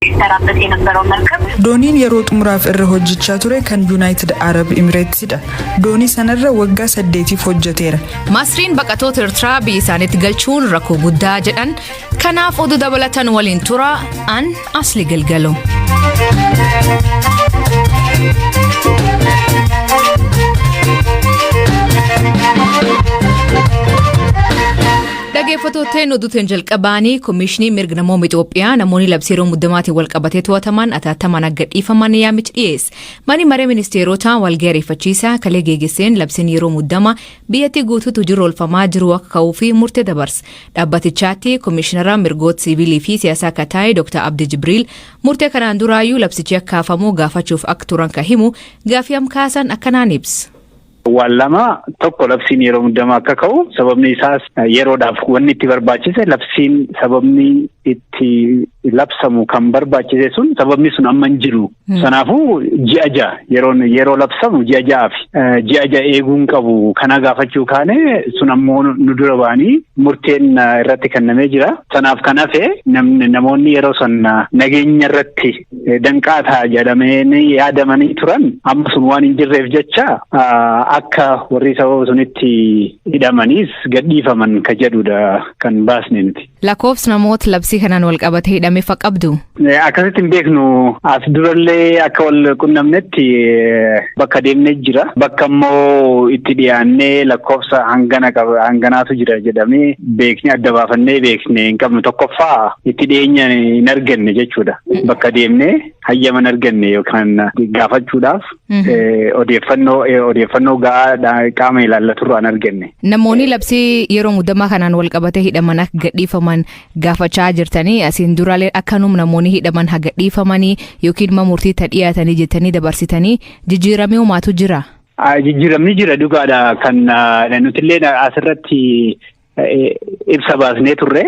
ሲሰራበት የነበረው መርከብ Dooniin yeroo xumuraaf irra hojjechaa ture kan Yuunaayitid Arab Emireetsidha. Doonii sanarra waggaa 8f hojjeteera. Masriin baqatoota Eertiraa biyya isaaniitti galchuun rakkoo guddaa jedhan. Kanaaf oduu dabalatan waliin tura an Asli Galgalo. Dhaggeeffattootni oduutiin jalqabaanii Koomishinii Mirga Namooma Itoophiyaa namoonni labsii yeroo muddamaatiin wal qabatee to'ataman atattamaan akka gadhiifaman yaamicha dhiyeesse. Manni maree ministeerotaa walgahii ariifachiisaa kalee geggeesseen labsiin yeroo muddama biyyattii guutuutti hojiirra oolfamaa jiru akka ka'uu fi murtee dabarse. Dhaabbatichaatti Koomishinara mirgoota siivilii fi siyaasaa akka ta'e Dr. Abdi Jibriil murtee kanaan duraayyuu labsichi akka kaafamu gaafachuuf akka turan kan himu gaaffii kaasan akkanaan ibsa. Waan lama, tokko labsiin yeroo muddamaa akka ka'u, sababni isaas yeroodhaaf wanni itti barbaachise, labsiin sababni itti labsamu kan barbaachise sun sababni sun amma hin jiru. Sanaafuu ji'a 6 yeroo labsamu ji'a 6fi ji'a 6 eeguun qabu kana gaafachuu kaane, sun ammoo nu dura ba'anii murteen irratti kennamee jira. Sanaaf kan hafe namni namoonni yeroo san nageenya irratti danqaa ta'a jedhamanii yaadamanii turan amma sun waan hin jirreef jecha akka warri sababa sunitti hidhamaniis gadhiifaman ka jedhudha kan baasne nuti. Lakkoofsa namoota labsii kanaan wal qabatee hidhame fa qabdu? Akkasitti hin beeknu. As durallee akka wal qunnamnetti bakka deemnee jira. Bakka immoo itti dhiyaannee lakkoofsa hangana qaba hanganaatu jira jedhamee beeknee adda baafannee beekne hin qabnu. Tokkoffaa itti dhiyeenya hin arganne jechuudha. Bakka deemnee hayyama hin arganne yookaan gaafachuudhaaf odeeffannoo gahaa qaama ilaallaturraa hin arganne. Namoonni labsii yeroo muddamaa kanaan wal qabatee hidhaman akka gadhiifaman gaafachaa jirtanii, asiin duraalee akkanum namoonni hidhaman haa gadhiifamanii yookiin immoo murtii dhiyaatanii jettanii dabarsitanii, jijjiiramee homaatu jira? Jijjiiramni jira, dhugaadha. Kan nutillee asirratti ibsa baasnee turre,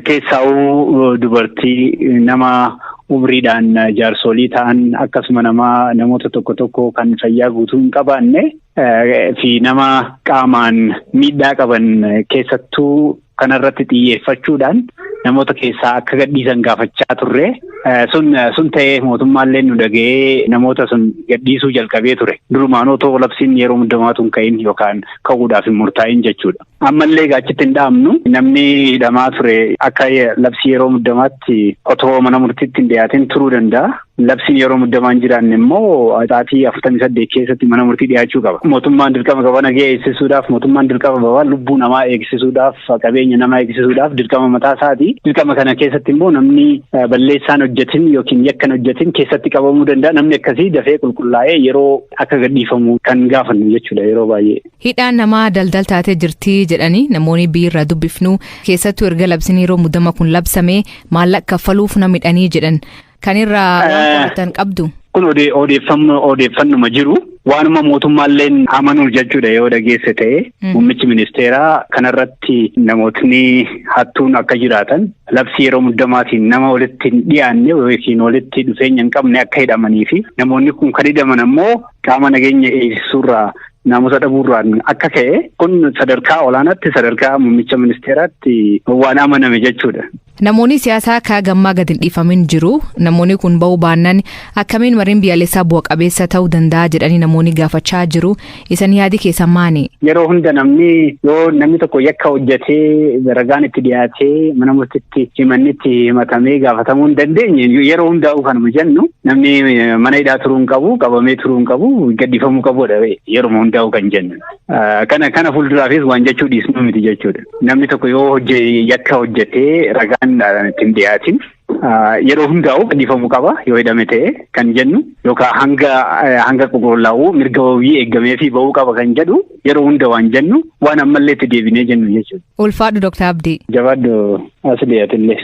keessaa'uu dubartii, nama umriidhaan jaarsolii ta'an, akkasuma nama namoota tokko tokko kan fayyaa guutuu hin qabaanne fi nama qaamaan miidhaa qaban keessattuu kanarratti xiyyeeffachuudhaan namoota keessaa akka gadhiisan gaafachaa turre. Sun ta'ee mootummaallee nu dhaga'ee namoota sun gadhiisuu jalqabee ture. Durumaan otoo labsiin yeroo muddamaatu hin ka'in yookaan ka'uudhaaf hin murtaa'in jechuudha. Ammallee achitti hin dhaabnu. Namni hidhamaa ture akka labsii yeroo muddamaatti otoo mana murtiitti hin dhiyaatin turuu danda'a. Labsiin yeroo muddamaa hin jiraanne immoo sa'aatii 48 keessatti mana murtii dhiyaachuu qaba. Mootummaan dirqama qaba nagaya eegsisuudhaaf, mootummaan dirqama qaba lubbuu namaa eegsisuudhaaf, qabeenya namaa eegsisuudhaaf dirqama mataa isaati. Dirqama kana keessatti immoo namni balleessaan hojjetin yookiin yakkan hojjetin keessatti qabamuu danda'a. Namni akkasii dafee qulqullaa'ee yeroo akka gadhiifamu kan gaafannu jechuudha yeroo baay'ee. Hidhaan namaa daldal taatee jirti jedhanii namoonni biyyarraa dubbifnu, keessattuu erga labsiin yeroo muddama kun labsame maallaqa kaffaluuf nama hidhanii jedhan. Kan irraa waan qoratan qabdu? Kun odeeffannuma jiru. Waanuma mootummaalleen amanuu jechuudha yoo dhageesse ta'e, muummichi ministeeraa kanarratti namootni hattuun akka jiraatan, labsii yeroo muddamaatiin nama walitti hin dhiyaanne yookiin walitti dhufeenya hin qabne akka hidhamanii fi namoonni kun kan hidhaman ammoo qaama nageenya eegsisuurraa naamusa dhabuurraan akka ka'e, kun sadarkaa olaanaatti, sadarkaa muummicha ministeeraatti waan amaname jechuudha. Namoonni siyaasaa akka gammaa gadi hin dhiifamin jiru. Namoonni kun ba'uu baannaan akkamiin mariin biyyaalessaa bu'a qabeessa ta'uu danda'a jedhanii namoonni gaafachaa jiru. Isan yaadi keessa maani? Yeroo hunda namni yoo namni tokko yakka hojjetee ragaan itti dhiyaatee mana murtiitti himanni itti himatamee gaafatamuu hin dandeenye, yeroo hundaa'u kanuma jennu, namni mana hidhaa turuu hin qabu, qabamee turuu hin qabu, gadhiifamuu qabudha yeroo hundaa'u kan jennu. Kana fuulduraafis waan jechuu dhiisnu miti jechuudha. Namni tokko yoo yakka hojjetee ragaan itti hin dhiyaatin yeroo hundaa'u gadhiifamuu qaba yoo hidhame ta'e kan jennu, yookaan hanga qulqullaa'uu mirga wabii eeggamee fi ba'uu qaba kan jedhu yeroo hunda waan jennu, waan ammallee itti deebinee jennu jechuudha. Ulfaadhu, Dooktar Abdii. Jabaadhu as dhiyaatillee.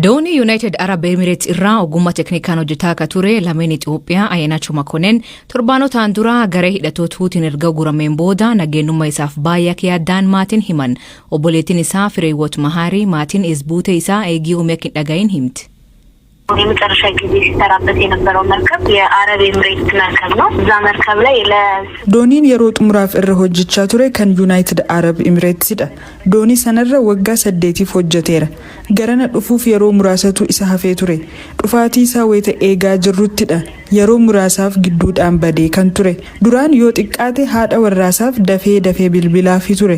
Doonii Yuunaayitid Arab Emirates irraa ogummaa teknikaan hojjetaa akka ture lameen Itoophiyaa Ayyaanachuu Makoneen torbaanotaan dura garee hidhattoota Huutiin erga gurameen booda nageenyummaa isaaf baay'ee akka yaaddaan maatiin himan. Obboleettiin isaa Fireewwot Mahaarii maatiin ees buutee isaa eegii uumee akka hin dhagahin himti. የመጨረሻ ጊዜ ሲሰራበት የነበረው መርከብ የአረብ ኤምሬት መርከብ ነው። እዛ መርከብ ላይ ለ Dooniin yeroo xumuraaf irra hojjechaa ture kan Yuunaayitid Arab Emireetsidha. Doonii sanarra waggaa 8f hojjeteera. Garana dhufuuf yeroo muraasatu isa hafee ture. Dhufaatii isaa wayita eegaa jirruttidha. Yeroo muraasaaf gidduudhaan badee kan ture. Duraan yoo xiqqaate haadha warraasaaf dafee dafee bilbilaafii ture.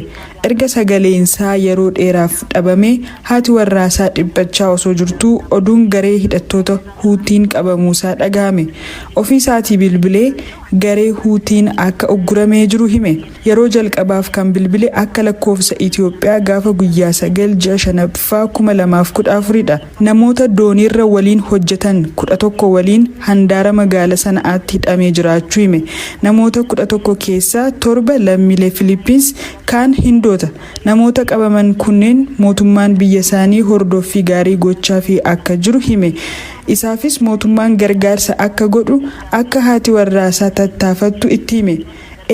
Erga sagaleensaa yeroo dheeraaf dhabamee haati warraasaa dhiphachaa osoo jirtuu oduun garee hidhattoota Huutiin qabamuusaa dhagahame. Ofii isaatii bilbilee garee Huutiin akka ugguramee jiru hime. Yeroo jalqabaaf kan bilbile akka lakkoofsa Itoophiyaa gaafa guyyaa 9 ji'a shanaffaa 2014dha. Namoota dooniirra waliin hojjetan 11 waliin handaara magaala Sana'aatti hidhamee jiraachuu hime. Namoota 11 keessaa torba lammiilee Filiippiins, kaan Hindoota. Namoota qabaman kunneen mootummaan biyya isaanii hordoffii gaarii gochaafii akka jiru hime. Isaafis mootummaan gargaarsa akka godhu akka haati warraasaa tattaafattu itti hime.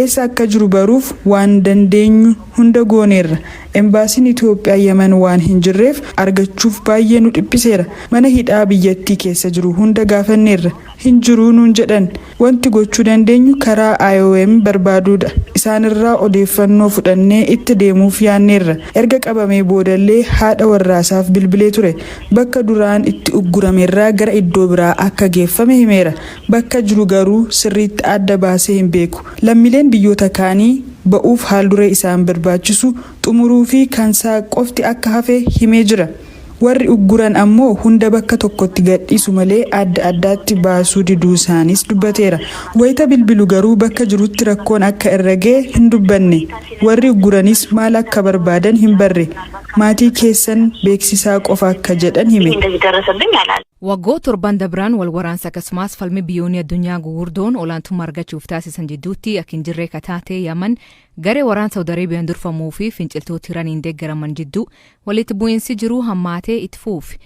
Eessa akka jiru baruuf waan dandeenyu hunda gooneerra. Embaasiin Itoophiyaa Yemen waan hin jirreef argachuuf baay'ee nu dhiphiseera. Mana hidhaa biyyattii keessa jiru hunda gaafanneerra. Hin jiruu nuun jedhan. Wanti gochuu dandeenyu karaa IOM barbaaduudha. Isaanirraa odeeffannoo fudhannee itti deemuuf yaanneerra. Erga qabamee boodallee haadha warraasaaf bilbilee ture. Bakka duraan itti ugguramerraa gara iddoo biraa akka geeffame himeera. Bakka jiru garuu sirriitti adda baasee hin beeku. Lammiileen biyyoota kaanii ba'uuf haalduree isaan barbaachisu xumuruu fi kansaa qofti akka hafe himee jira. Warri ugguran ammoo hunda bakka tokkotti gadhiisu malee adda addaatti baasuu diduu isaanis dubbateera. Wayita bilbilu garuu bakka jirutti rakkoon akka irra ga'e hin dubbanne. Warri ugguranis maal akka barbaadan hin barre. Maatii keessan beeksisaa qofa akka jedhan hime. እንደዚህ ደረሰብኝ አላለ። Waggoota torban dabraan wal waraansa akkasumas falmii biyyoonni addunyaa gugurdoon olaantummaa argachuuf taasisan jidduutti akka hin jirre kataatee Yaman garee waraana Saawud Areebiyaan durfamuu fi finciltoota Iraaniin deeggaraman jidduu walitti bu'iinsi jiru hammaatee itti fuufi.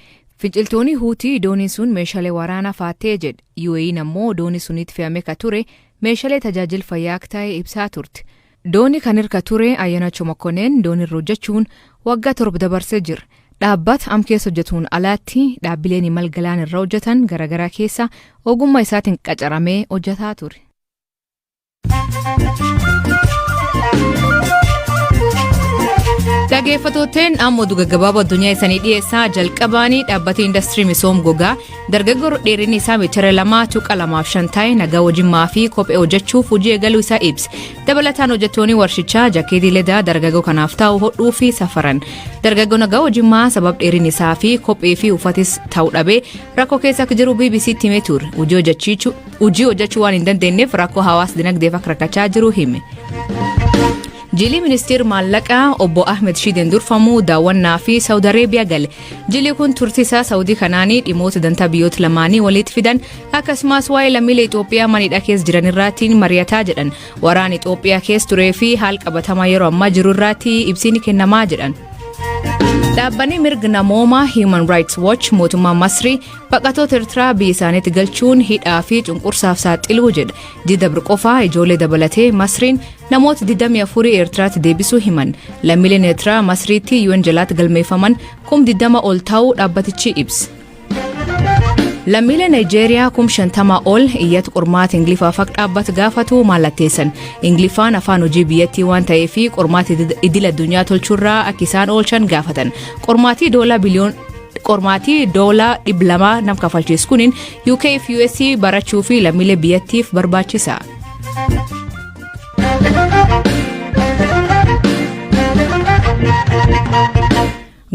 Finciltoonni Huutii dooniin sun meeshaalee waraanaa faattee jedhe. UAE'n ammoo doonii sunitti fe'amee ka ture meeshaalee tajaajila fayyaa akka ta'e ibsaa turte. Doonii kan irka ture Ayyaanachoo Mokkoneen doonii irra hojjechuun waggaa 7 dabarsee jira. Dhaabbata am keessa hojjetuun alaatti dhaabbileen imala galaana irra hojjetan garaagaraa keessa ogummaa isaatiin qacaramee hojjetaa ture. Dhaggeeffattootteen amma oduu gaggabaaboo addunyaa isanii dhiyeessaa. Jalqabaanii dhaabbati indastirii misoom gogaa dargaggoo dheerinni isaa meetira 2.25 ta'e nagaa wajjimmaa fi kophee hojjechuuf hojii eegaluu isaa ibse. Dabalataan hojjettoonni warshichaa jaakeetii ledaa dargaggoo kanaaf ta'u hodhuu fi safaran. Dargaggoo nagaa wajjimmaa sabab dheerinni isaa fi kophee fi uffatis ta'uu dhabee rakkoo keessa akka jiru BBCtti himee ture. Hojii hojjechuu waan hin dandeenyeef rakkoo hawaas dinagdeef akka rakkachaa jiru hime. Jilii ministeera maallaqaa obbo Ahmed Shideen durfamu daawwannaa fi Saawud Areebiyaa gale. Jilii kun turtii isaa Saawudii kanaanii dhimmoota dantaa biyyoota lamaanii walitti fidan akkasumas waa'ee lammiilee Itoophiyaa manidha keessa jiran irratti mari'ataa jedhan. Waraana Itoophiyaa keessa turee fi haala qabatamaa yeroo ammaa jiru irratti ibsiin kennamaa jedhan. Dhaabbanni mirga namoomaa Human Rights Watch mootummaa Masrii baqattoota Eertiraa biyya isaaniitti galchuun hidhaa fi cunqursaaf saaxiluu jedha. Jidda qofaa ijoollee dabalatee Masriin namoota 24 Eertiraatti deebisuu himan. Lammiileen Eertiraa Masriitti UN jalaatti galmeeffaman 20,000 ol ta'uu dhaabbatichi ibsa. Lammiileen Naayijeeriyaa 50,000 ol iyyata qormaata Ingiliffaaf akka dhaabbatu gaafatu mallatteessan. Ingiliffaan afaan hojii biyyattii waan ta'eef qormaata idil addunyaa tolchuurraa akka isaan oolchan gaafatan. Qormaatii doolaa 200 nam kafalchiisu kuniin UK fi US barachuu fi lammiilee biyyattiif barbaachisa.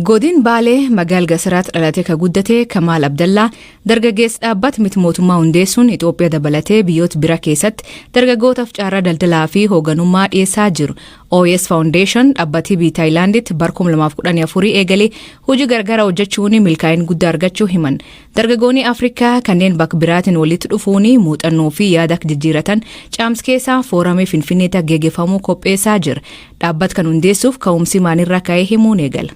Godin Baalee magaal Gasaraatti dhalatee ka guddate Kamaal Abdallaa dargaggeessa dhaabbata miti mootummaa hundeessuun Itoophiyaa dabalatee biyyoota bira keessatti dargaggootaaf carraa daldalaa fi hoogganummaa dhiyeessaa jiru. OS Foundation dhaabbatii biyya Taayilaanditti bara 2014 eegalee hojii gargaraa hojjechuun milkaa'ina guddaa argachuu himan. Dargaggoonni Afrikaa kanneen bakka biraatiin walitti dhufuun muuxannoo fi yaada akka jijjiiratan caams keessaa fooramii Finfinneetti geggeeffamuu qopheessaa jira. Dhaabbata kan hundeessuuf ka'umsi maanirraa ka'ee himuun eegala.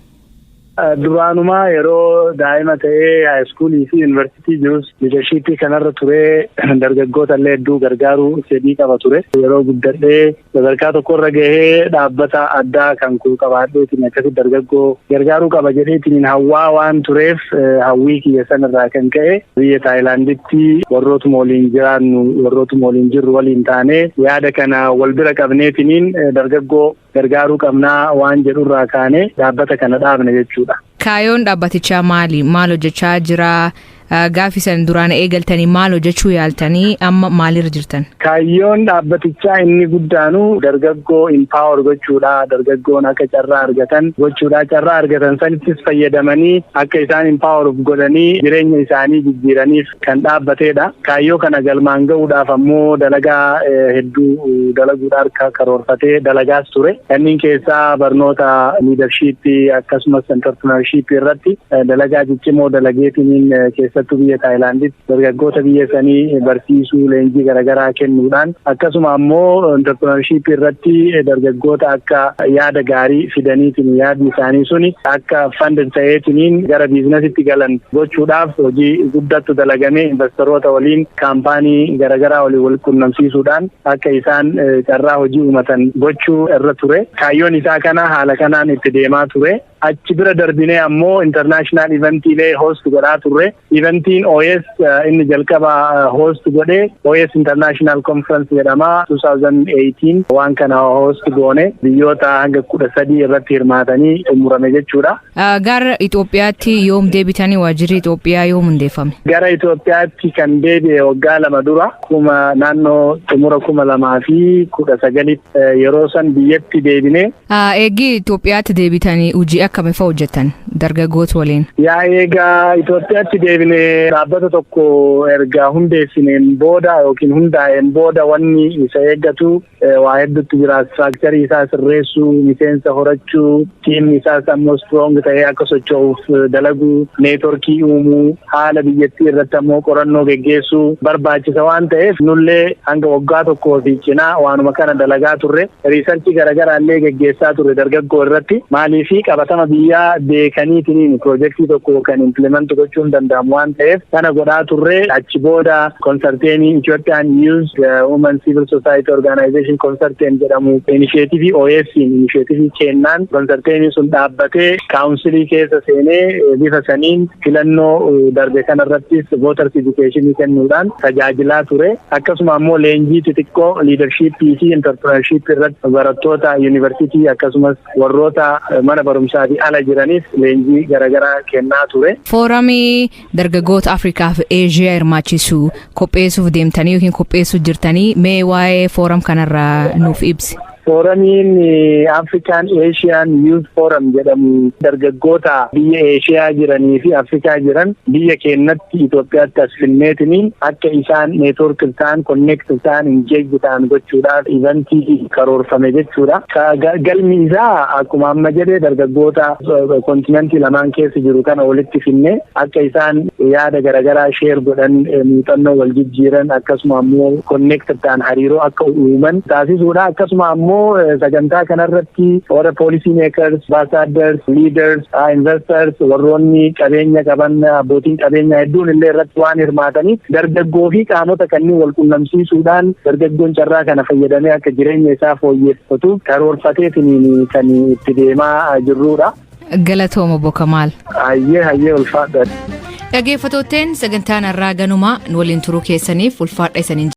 Duraanumaa yeroo daa'ima ta'ee high schoolii fi yuunivarsiitii jirus leadershipii kanarra turee, dargaggoota illee hedduu gargaaruu fedhii qaba ture. Yeroo guddadhee sadarkaa tokkorra gahee dhaabbata addaa kan koo qabaadheetiin akkasitti dargaggoo gargaaruu qaba jedheetiin hawwaa waan tureef, hawwii kiyya sanarraa kan ka'e biyya Taayilaanditti warrootuma waliin jiraannu, warrootuma waliin jirru waliin taanee, yaada kana wal bira qabneetiniin dargaggoo gargaaruu qabnaa waan jedhurraa kaanee dhaabbata kana dhaabne jechuudha. Kaayyoon dhaabbatichaa maali? Maal hojjechaa jira? Gaafi san duraan eegaltanii maal hojjechuu yaaltanii, amma maalirra jirtan? Kaayyoon dhaabbatichaa inni guddaanu dargaggoo empower gochuudha. Dargaggoon akka carraa argatan gochuudha. Carraa argatan sanittis fayyadamanii akka isaan empower godhanii jireenya isaanii jijjiiraniif kan dhaabbateedha. Kaayyoo kana galmaan gahuudhaaf ammoo dalagaa hedduu dalaguudhaan karoorfatee dalagaas ture. Kanneen keessaa barnoota leadershipii akkasumas entrepreneurshipii irratti dalagaa ciccimoo dalageetiniin, keessattuu biyya Taayilaanditti dargaggoota biyya sanii barsiisuu, leenjii garaagaraa kennuudhaan, akkasuma ammoo entrepreneurshipii irratti dargaggoota akka yaada gaarii fidaniitiin yaadni isaanii suni akka funded ta'eetiniin gara businessitti galan gochuudhaaf hojii guddattu dalagamee, investoroota waliin, kaampaanii garaagaraa waliin wal qunnamsiisuudhaan akka isaan carraa hojii uumatan gochuu irra ture. Kaayyoon isaa kana haala kanaan itti deemaa ture. Achi bira darbinee ammoo international eventiilee host godhaa turre. Eventiin OS inni jalqaba host godhe OS International Conference jedhama. 2018 waan kana host goone, biyyoota hanga 13 irratti hirmaatanii xumurame jechuudha. Gara Itoophiyaatti yoom deebitanii? Waajjirri Itoophiyaa yoom hundeeffame? Gara Itoophiyaatti kan deebi'e waggaa 2 dura, kuma naannoo xumura 2019tti yeroo san biyyatti deebine. Eegii Itoophiyaatti deebitanii hojii akkamii fa'aa hojjettan dargaggoota waliin? Yaa, eegaa Itoophiyaatti deebine dhaabbata tokko erga hundeessineen booda yookiin hundaa'een booda wanni isa eeggatu waa hedduutti jira. Structurii isaa sirreessuu, miseensa horachuu, teamni isaas ammoo strong ta'ee akka socho'uuf dalaguu, networkii uumuu, haala biyyattii irratti ammoo qorannoo geggeessuu barbaachisa waan ta'eef, nullee hanga waggaa tokkoo fi cinaa waanuma kana dalagaa turre. Researchii garaagaraa illee geggeessaa turre dargaggoo irratti. Maaliifi qabatama biyyaa beekaniitiin piroojeektii tokko kan implement gochuun danda'amu waan ta'eef kana godhaa turre. Achi booda consortiumii Ethiopian Youth Women Civil Society Organization Consortium jedhamu, initiativii OS initiativii kennaan consortiumii sun dhaabbatee councilii keessa seenee, bifa saniin filannoo darbe kanarrattis voters education kennuudhaan tajaajilaa ture. Akkasuma ammoo leenjii xixiqqoo leadershipii fi entrepreneurshipii irratti barattoota yuunivarsiitii akkasumas warroota mana barumsaa fi ala jiraniif leenjii garaagaraa kennaa ture. Foorumii dargaggoota Afrikaa fi Eeshiyaa hirmaachisu qopheessuuf deemtanii yookiin qopheessuuf jirtanii, mee waa'ee forum kanarraa nuuf ibsi. Forumiin African Asian Youth Forum jedhamu dargaggoota biyya Eeshiyaa jiranii fi Afrikaa jiran biyya keenyatti Itoophiyaatti as finneetiniin akka isaan network ta'an, connect ta'an, engage ta'an gochuudhaaf eventii karoorfame jechuudha. Galmi isaa akkuma amma jedhee dargaggoota continentii lamaan keessa jiru kana walitti finne, akka isaan yaada garaagaraa share godhan, muuxannoo wal jijjiiran, akkasuma ammoo connect ta'an, hariiroo akka uuman taasisuudha. Akkasuma ammoo sagantaa kanarratti warra policy makers, ambassadors, leaders, investors, warroonni qabeenya qaban, abbootiin qabeenyaa hedduun illee irratti waan hirmaataniif, dargaggoo fi qaamota kanneen wal qunnamsiisuudhaan dargaggoon carraa kana fayyadamee akka jireenya isaa fooyyeffatuuf karoorfateetiin kan itti deemaa jirrudha. Galatooma, Obbo Kamaal. Hayyee hayyee, ulfaadha. Dhaggeeffattootteen, sagantaan har'aa ganumaa. Nu waliin turuu keessaniif ulfaadha isaniin.